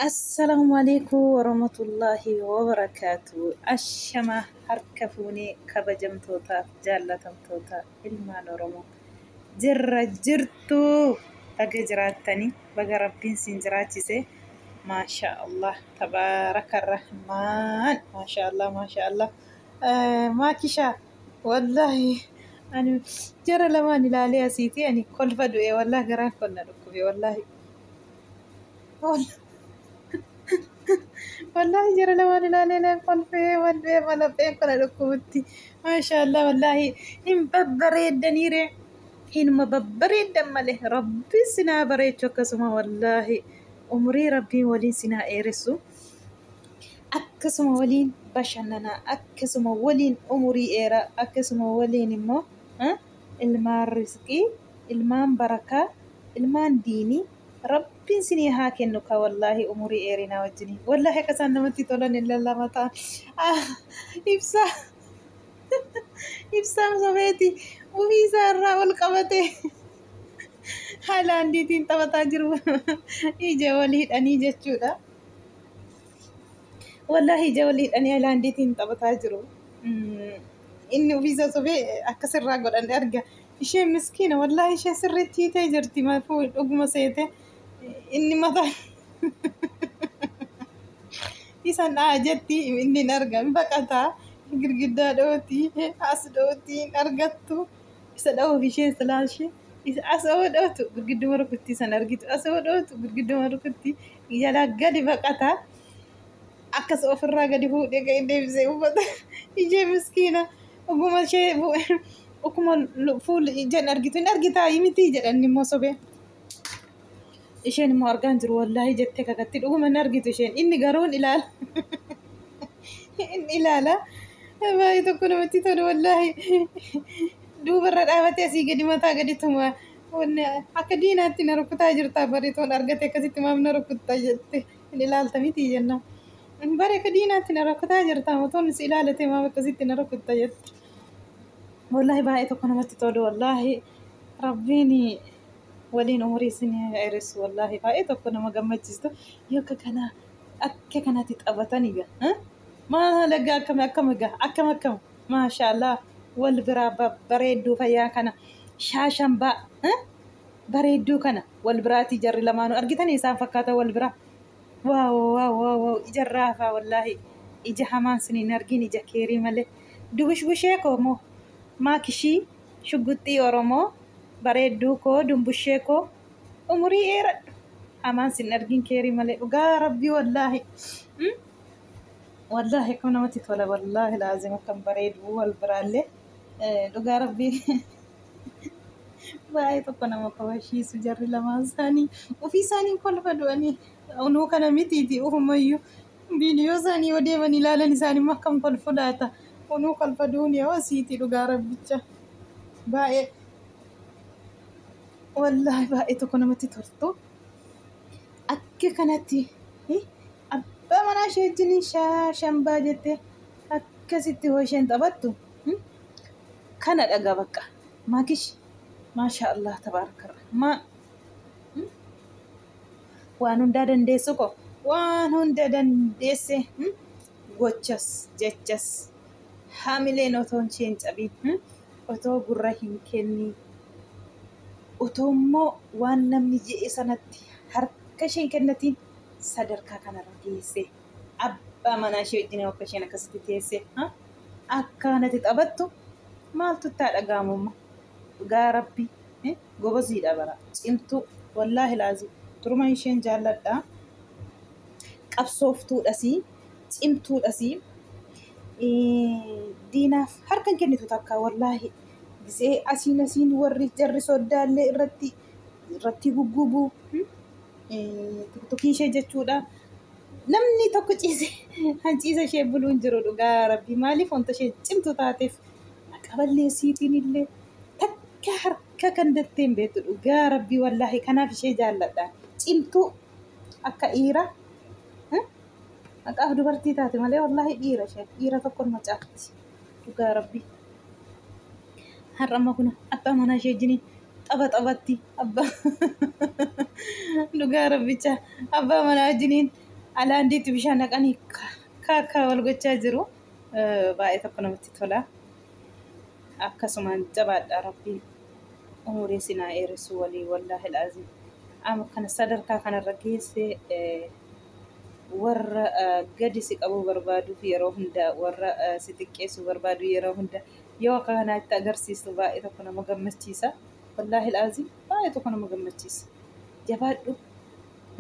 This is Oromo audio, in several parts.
Assalaamu alaikum warahmatullaahi wabarakaatu. Ashama harka fuunee kabajamtootaaf jaallatamtoota ilmaan Oromoo. Jirra jirtu, baga jiraattanii, baga Rabbiin siin jiraachise. Maasha Allah, tabaaraka rahmaan. Maasha Allah, maasha Allah. Maakishaa, wallaahi ani jara lamaan ilaalee asiiti ani kolfa du'e, wallaahi garaan koo na dhukkube, wallaahi. Wallaahi jara lamaan ilaalee nan kolfee walbee malapheen kana dhukkubutti. Maashaallah, wallaahi hin babbareeddaniire. Hinuma babbareeddan malee Rabbi sinaa bareechu, akkasuma wallaahi umurii Rabbiin waliin sinaa dheeressu. Akkasuma waliin bashannanaa, akkasuma waliin umurii dheeraa, akkasuma waliin immoo ilmaan rizqii, ilmaan barakaa, ilmaan diinii Rabbiin sinii haa kennu ka, wallaahi umurii dheerinaa wajjiniin. Wallaahi akka isaan namatti tolan hin lallama ta'an. Ibsaa ibsaan sobeeti ofii isaa irraa ol qabate haayilaandiitiin taphataa jiru, ija wal hidhanii jechuudha. Wallaahi ija wal hidhanii haayilaandiitiin taphataa jiru. Inni ofii isaa sobee akkasirraa godhan arga. Isheen miskiina, wallaahi ishee sirriitti hiitee jirti, maafuu dhuguma seete. Inni mataa isan dha'a jetti, inni hin arga, hin baqataa, girgiddaa dhooti, as dhooti, hin argattu. Isa dha'uuf isheen silaashee isa as oo dhootu girgidduma rukutti, san argitu as oo dhootu girgidduma rukutti, jalaa gadi baqataa, akkas ofirraa gadi fuudhee gadi deebisee uffata. Ishee miskiina dhuguma ishee akkuma fuula ijaan argitu hin argitaa miti jedhan immoo sobee. Isheen immoo argaan jiru wallaahi jettee kakatti, dhuguma hin argitu isheen, inni garuu hin ilaala. Inni ilaala. Baay'ee tokko namatti tolu wallaahi. Duubarra dhaabatee asii gadi mataa gadi tuma. Wanni akka diinaatti na rukutaa jirtaa baritoon argate, akkasitti maaf na rukutta jette, hin ilaalta miti jenna. Bare akka diinaatti na rukutaa jirtaa, motoon si ilaalate maaf akkasitti na rukutta jette. Wallaahi baay'ee tokko namatti tolu, wallaahi Rabbiin waliin umurii isin dheeressu, wallaahi baay'ee tokko nama gammachiistu yoo akka kana akka kanatti taphatan egaa. Maal egaa, akkam akkam egaa, akkam akkam, maashaallah, wal biraa babbareedduu fayyaa kana shaashambaa bareedduu kana wal biraatii jarri lamaanuu argitanii isaan fakkaata wal biraa. Wow wow wow wow, ijarraa hafaa, wallaahi ija hamaan sin hin argin, ija keerii malee. Dubushbushee koo moo maakishii shugguxxii Oromoo bareedduu koo, dumbushee koo, umurii dheeradhu, hamaan sin argin, keerii malee, dhugaa Rabbii, wallaahi. Wallaahi akkam namatti tola, wallaahi laazim akkam bareedu wal biraallee, dhugaa Rabbii baay'ee tokko nama kofashiisu jarri lamaan isaanii. Ofii isaanii kolfa du'anii nuu kana mitiiti, ufumayyuu viidiyoo isaanii yoo deeman ilaalan isaanii immoo akkam kolfu laata? Unuu kolfa du'uun yoo asiiti, dhugaa Rabbicha baay'ee, wallaahi baay'ee tokko namatti toltu. Akka kanatti abbaa manaa ishee wajjin shaashambaa jette akkasitti hoo isheen taphattu kana dhagaa bakka. Maakish, maasha Allah, tabaaraka rahmaan, waan hundaa dandeessu ko, waan hunda dandeesse, gochas jechas hamileen otoo isheen cabiin, otoo gurra hin kennin, otoo immoo waan namni je'e sanatti harka isheen kennatiin sadarkaa kanarra geesse. Abbaa manaa ishee wajjin akka isheen akkasitti teesse akka kanatti taphattu maaltu itti dhaga'amumma? Dhugaa Rabbi goboziidha, bara cimtuu, wallaahi laazim duruma isheen jaalladha, qabsooftuudhasii, cimtuudhasii, diinaaf harka hin kennitu takka. Wallaahi gisee asiin asiin warri jarri soddaallee irratti irratti guggubu tuktukii ishee jechuudha. Namni tokko ciise hanciisa ishee buluu hin jiru, dhugaa Rabbi, maaliif wanta ishee cimtu taateef qaballeessiitiin illee takka harka kan dattee hin beektu, dhugaa Rabbi, wallaahi kanaaf ishee jaalladha. Cimtuu akka dhiira, maqaaf dubartii taate malee wallaahi dhiira isheen, dhiira tokko nama caalti, dhugaa Rabbi. Har'a amma kun abbaa manaa ishee wajjiniin tapha taphatti, abbaa, dhugaa Rabbicha, abbaa manaa wajjiniin Alaandiitti bishaan naqanii kaakkaa wal gochaa jiru. Baay'ee tokko namatti tola. Akkasumaan jabaadha, Rabbiin umurii sinaa dheeressu walii, wallaahi laazim. Amma kana sadarkaa kanarra geesse warra gadi si qabuu barbaaduuf yeroo hunda, warra si xiqqeessuu barbaadu yeroo hunda yoo akka kanaatti agarsiistu baay'ee tokko nama gammachiisa. Wallaahi laazim, baay'ee tokko nama gammachiisa. Jabaadhu.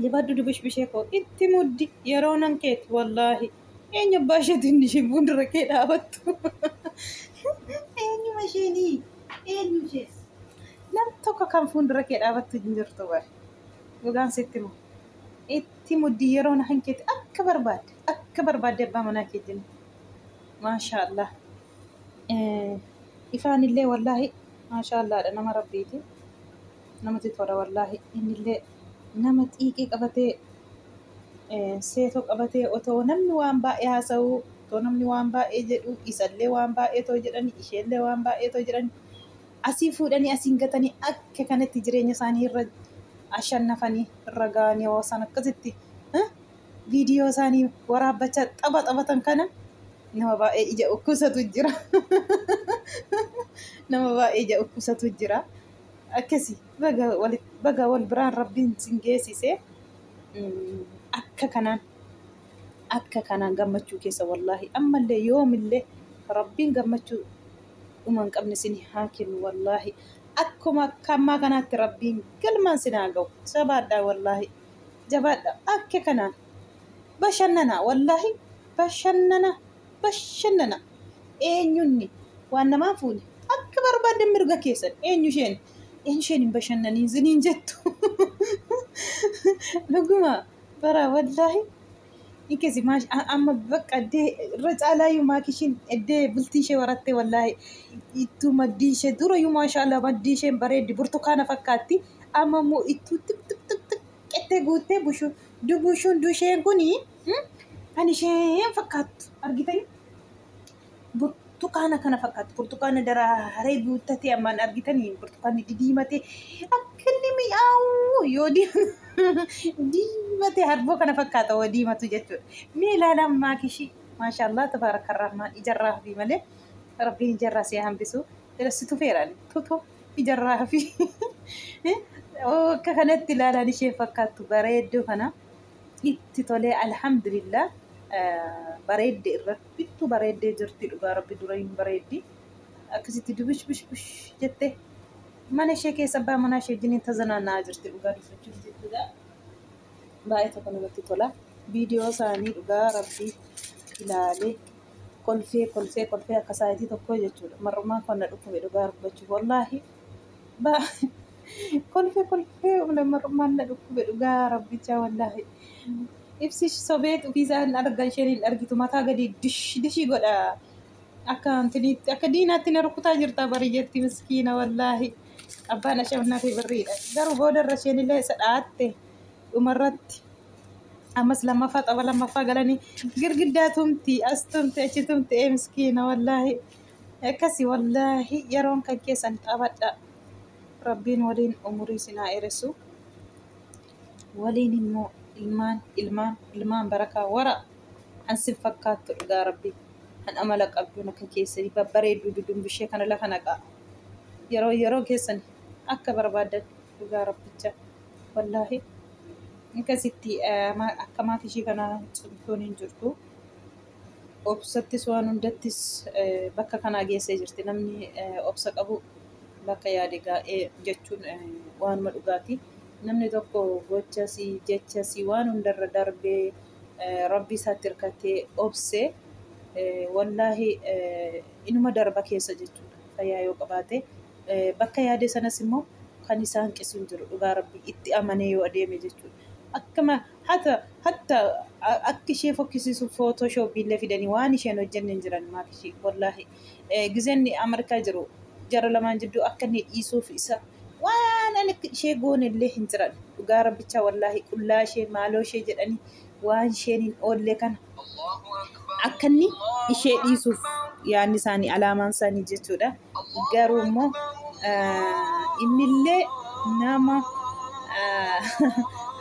Jabaadhu dubush bishee koo, itti muddi, yeroo nan keeti wallaahi. Eenyu abbaa isheetu inni isheen fuuldura kee dhaabattu? Eenyuma isheenii? Eenyu ishee? Nam tokko kan fuuldura kee dhaabattu hin jirtu bare. Dhugaan sitti himu. Itti muddi, yeroo nan keeti, akka barbaadde akka barbaadde abbaa manaa keetiin. Maashaallah. Ifaanillee wallaahi maashaallaadha, nama rabbiiti. Namatti tola wallaahi, innillee nama xiiqii qabatee, seetoo qabatee, otoo namni waan baay'ee haasa'u, otoo namni waan baay'ee jedhu, isallee waan baay'ee too jedhani, isheellee waan baay'ee too jedhani, asii fuudhanii asiin gatanii akka kanatti jireenya isaanii irra ashannafanii irra ga'anii yoo isaan akkasitti viidiyoo isaanii waraabbachaa tapha taphatan kana nama baay'ee ija dhukkubsatu jira. Nama baay'ee ija dhukkubsatu jira. Akkasii baga wal biraan Rabbiin sin geessise. Akka kanaan gammachuu keessa wallaahi ammallee yoomillee Rabbiin gammachuu dhuma hin qabne sin haa kennu. Wallaahi akkuma akka ammaa kanaatti Rabbiin galmaan sin haa ga'u. Jabaadhaa, wallaahi jabaadhaa, akka kanaan bashannana, wallaahi bashannana bashannana. Eenyunni waan namaa fuune akka barbaaddan mirga keessan, eenyu isheen eenyu isheen hin bashannaniin siniin jettu? Dhuguma bara wallaahi Ikkesi maash amma bakka addee irra caalaayyuu maakishiin eddee bultii ishee warattee, wallaahi ittuu maddii ishee durayyuu maashaallah maddii isheen bareeddi, burtukaana fakkaatti. Amma immoo ittuu tik tik tik tik qettee guuttee bushu dubushuun dusheen kuni kan isheen fakkaattu argitanii, burtukaana kana fakkaatti, burtukaana daraaree guuttatee ammaan argitanii, burtukaanni didiimatee akka inni mi'aawu yoo diimatee harboo kana fakkaata yoo diimatu jechuudha. Mee ilaalaan maakishii, maashaallah tabaarakarrahmaan, ijarraa hafi malee Rabbiin ijarraa si hambisu. Si tufeeraan tutu ijarraa hafi. Akka kanatti ilaalaan isheen fakkaattu bareedduu kana itti tolee, alhamdulillah, bareedde irra bittuu bareeddee jirti, dhugaa Rabbi durayyuu bareeddi. Akkasitti dubish bish bish jette mana ishee keessa abbaa manaa ishee wajjin tazanaanna'aa jirti, dhugaa dubbachuuf jechuudha. Baay'ee tokko namatti tola. Viidiyoo isaanii dhugaa Rabbii ilaalee kolfee kolfee kolfee akka saayitii tokkoo jechuudha. Marrumaan kun na dhukkube, dhugaa dubbachuuf wallaahi. Kolfee kolfee marrumaan na dhukkube, dhugaa Rabbichaa wallaahi. Ibsi sobee ofiisaan arga, isheen hin argitu, mataa gadi dish dishii godha. Akka antiniitti akka diinaatti na rukutaa jirta bari jetti miskiina wallaahi. Abbaan ashannaa fi birriidha. Garuu boodarra isheen illee isa dhaatte dhumarratti. Ammas lammaffaa tapha lammaffaa galanii girgiddaa tumti, as tumti, achi tumti, ee miskiina wallaahi. Akkasi wallaahi, yeroon kan keessan taphadha. Rabbiin waliin umurii sinaa dheeressu. Waliin immoo ilmaan ilmaan ilmaan barakaa wara an sin fakkaattu, dhugaa Rabbi kan amala qabduun akka keessanii babbareedduu dudumbishee kana lafa naqaa. Yeroo yeroo keessan akka barbaaddan, dhugaa Rabbicha wallaahi. Akkasitti akka maatii ishii kana cimtuun hin jirtu. Obsattis waan hundattis bakka kanaa geessee jirti. Namni obsa qabu bakka yaade gaa'ee jechuun waanuma dhugaati. Namni tokko gochasii jechasii waan hundarra darbee Rabbi isaatti hirkatee obsee, wallaahi inuma darba keessa jechuudha. Fayyaa yoo qabaate bakka yaade sanas immoo kan isaan hanqisu hin jiru, dhugaa Rabbi itti amanee yoo adeeme jechuudha. Akkama hata hatta akka ishee fokkisiisu Photoshopii illee fidanii waan isheen hojjenne hin jiran maakishii wallaahi. Gizeen Ameerikaa jiru jara lamaan jidduu akka inni dhiisuuf isa waan ani ishee goone illee hin jiran, dhugaa Rabbichaa wallaahi, qullaa ishee maaloo ishee jedhanii waan isheen hin oolle kana akka inni ishee dhiisuuf yaadni isaanii, alaamaan isaanii jechuudha. Garuu immoo innillee nama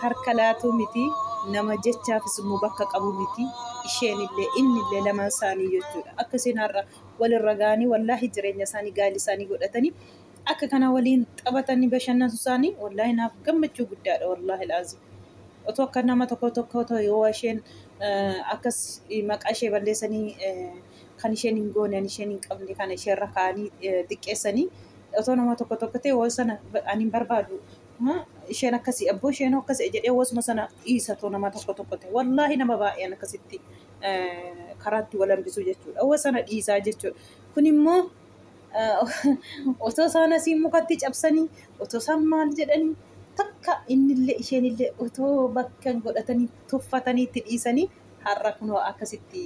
harka laatuu miti. Nama jechaafis immoo bakka qabu miti. Isheenillee innillee lamaan isaanii jechuudha. Akka isheen har'a walirra ga'anii wallaahi jireenya isaanii gaalii isaanii godhatanii akka kana waliin taphatanii bashannansu isaanii wallaahi naaf gammachuu guddaadha wallaahi laazim. Otoo akka nama tokko tokko otoo yoo isheen akkas maqaa ishee balleessanii kan isheen hin goone kan isheen hin qabne kana isheerra kaa'anii xiqqeessanii otoo nama tokko tokko ta'e waan sana ani hin barbaadu. Isheen akkasii abboo isheen akkasii jedhee wasuma sana dhiisa otoo nama tokko tokko ta'e wallaahi nama baay'een akkasitti karaatti wal hambisuu jechuudha. Waan sana dhiisaa jechuudha. Kun immoo otoo isaan asii mukatti cabsanii otoo isaan maal jedhanii takka innillee isheenillee otoo bakka godhatanii tuffatanii itti dhiisanii har'a kunoo akkasitti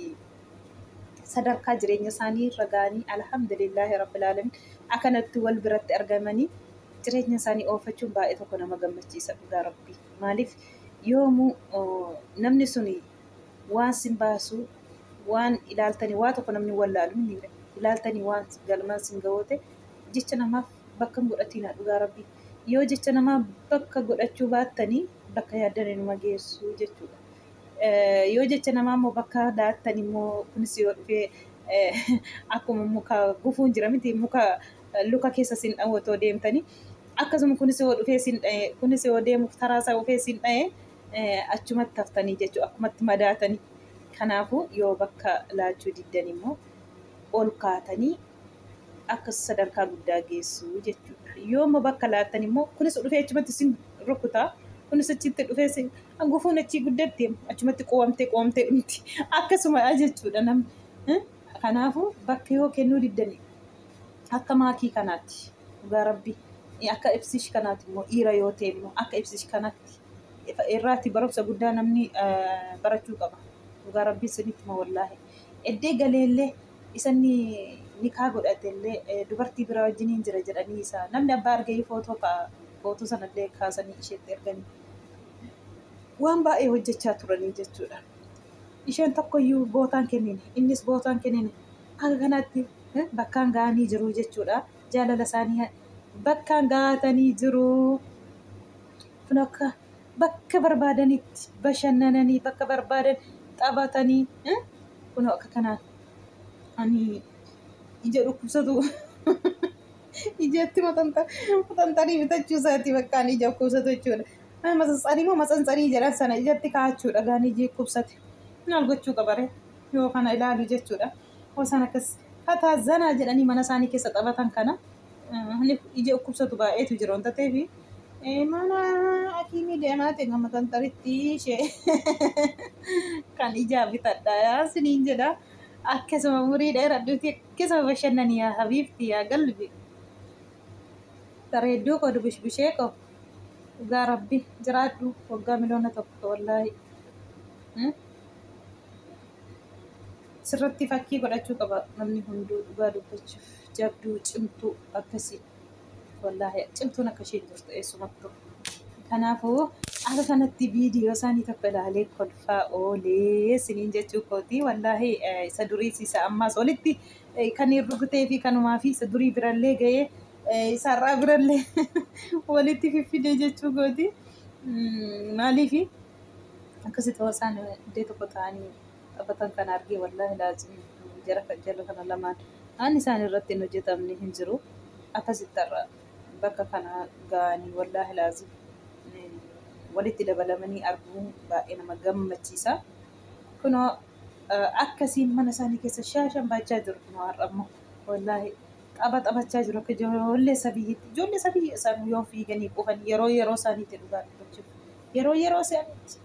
sadarkaa jireenya isaanii irra ga'anii alhamdulillaahi rabbil aalamiin akkanatti wal biratti argamanii jireenya isaanii oofachuun baay'ee tokko nama gammachiisa dhugaa rabbii. Maaliif yoomuu namni suni waan sin baasu waan ilaaltanii waa tokko namni wallaalu ni ilaaltanii waan galmaan sin ga'oote jecha namaaf bakka hin godhatinaa dhugaa rabbii. Yoo jecha namaa bakka godhachuu baattanii bakka yaaddanii numa geessu jechuudha. Yoo jecha namaa immoo bakka laattan immoo kunis yoo dhufee akkuma muka gufuun jira miti muka luka keessa sin dha'u otoo deemtanii akkasuma kunis yoo dhufee sin dha'e kunis yoo deemu taraa isaa dhufee sin dha'e achumatti haftanii jechuudha akkumatti madaatanii. Kanaafuu yoo bakka laachuu diddan immoo ol kaatanii akka sadarkaa guddaa geessu jechuudha. Yoo immoo bakka laattan immoo kunis dhufee achumatti sin rukutaa kunis achitti dhufee sin gufuun achii guddatti achumatti qo'amtee qo'amtee dhumti akkasuma jechuudha namni. Kanaafuu bakka yoo kennuu diddani akka maakii kanaatti dhugaa rabbi akka ibsish kanaatti immoo dhiira yoo ta'e immoo akka ibsish kanaatti irraatti barumsa guddaa namni barachuu qaba. Dhugaa rabbi isinitti ma wallaahi. Eddee galeellee isanni nikaa godhatellee dubartii biraa wajjiniin jira jedhanii isaa namni abbaa argee footoo ka'a footoo sanallee kaasanii isheetti erganii waan baay'ee hojjechaa turanii jechuudha. Isheen tokkoyyuu bootaan kennine innis bootaan kennine akka kanatti bakkaan ga'anii jiru jechuudha. Jaalala isaanii bakkaan ga'atanii jiru. Kun akka bakka barbaadanitti bashannananii bakka barbaadan taphatanii kun akka kanaan ani ija dhukkubsatu ijatti maxxanxanii bitachuu isaati bakkaan ija dhukkubsatu jechuudha. Maxxanxanii moo maxxanxanii jedhan sana ijatti kaa'achuudha gaan iji dhukkubsate. Maal gochuu qabare yoo kana ilaalu jechuudha. Osaan akkas fataa zanaa jedhanii mana isaanii keessa taphatan kana ija dhukkubsatu baay'eetu jira wanta ta'eef mana hakiimii deemaa ta'e maxxanxanitti ishee kan ijaa bitadha siniin jedha. Akkasuma umurii dheeradhuuti akkasuma bashannanii yaa habiibti yaa galbi. Bareedduu koo dubushbushee koo dhugaa rabbi jiraadhu waggaa 1,000,000 wallaahi. Sirratti fakkii godhachuu qaba namni hunduu dhugaa dubbachuuf jabduu cimtuu akkasii wallaahi cimtuun akka isheen jirtu eessumattuu. Kanaafuu akka kanatti viidiyoo isaanii tokko ilaalee kolfaa oolee siniin jechuu kooti wallaahi isa duriis isa ammaas walitti kan hin rukutee fi kanumaa fi isa durii birallee ga'ee isarraa birallee walitti fiffidee jechuu kooti. Maaliifi akkasitti isaan iddoo tokko ta'anii taphatan kan argee wallaahi laazim jara jala kana lamaan waan isaan irratti hin hojjetamne hin jiru. Akkasitti har'a bakka kana ga'anii wallaahi laazim walitti dabalamanii arguun baay'ee nama gammachiisa. Kunoo akkasiin mana isaanii keessa shaashan baachaa jiru kunoo har'a immoo wallaahi tapha taphachaa jiru akka ijoollee sabiyyiitti. Ijoollee sabiyyi isaan yoo fiiganii qufan yeroo yeroo isaaniitti dhugaa dubbachuuf yeroo yeroo isaaniitti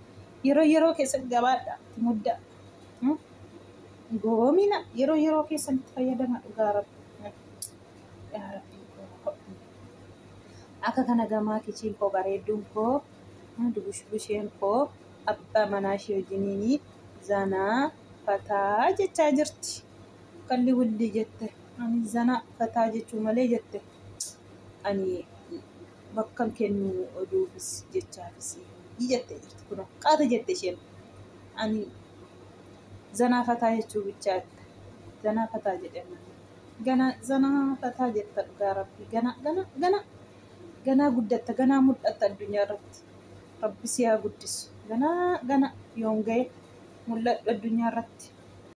yeroo yeroo keessatti gabaadha itti muddaa. Goomina yeroo yeroo keessanitti fayyadama dhugaa rabbi. Yaa rabbi akka kana gamaa kichiin koo bareedduun koo dubushbusheen koo abbaa manaa ishee wajjiniin zanaa fataa jechaa jirti. Kalli wulli jette ani zanaa fataa jechuu malee jette ani bakka kennu oduufis jechaafis jettee jirti kunoo qaata jette isheen ani zanaa fataa jechuu bichaa jette zanaa fataa jedhama. Gana zanaa fataa jetta dhugaa rabbi gana gana gana ganaa guddatta ganaa mul'atta addunyaa irratti rabbi si haa guddisu Ganaa gana yoom ga'e mul'adhu addunyaa irratti.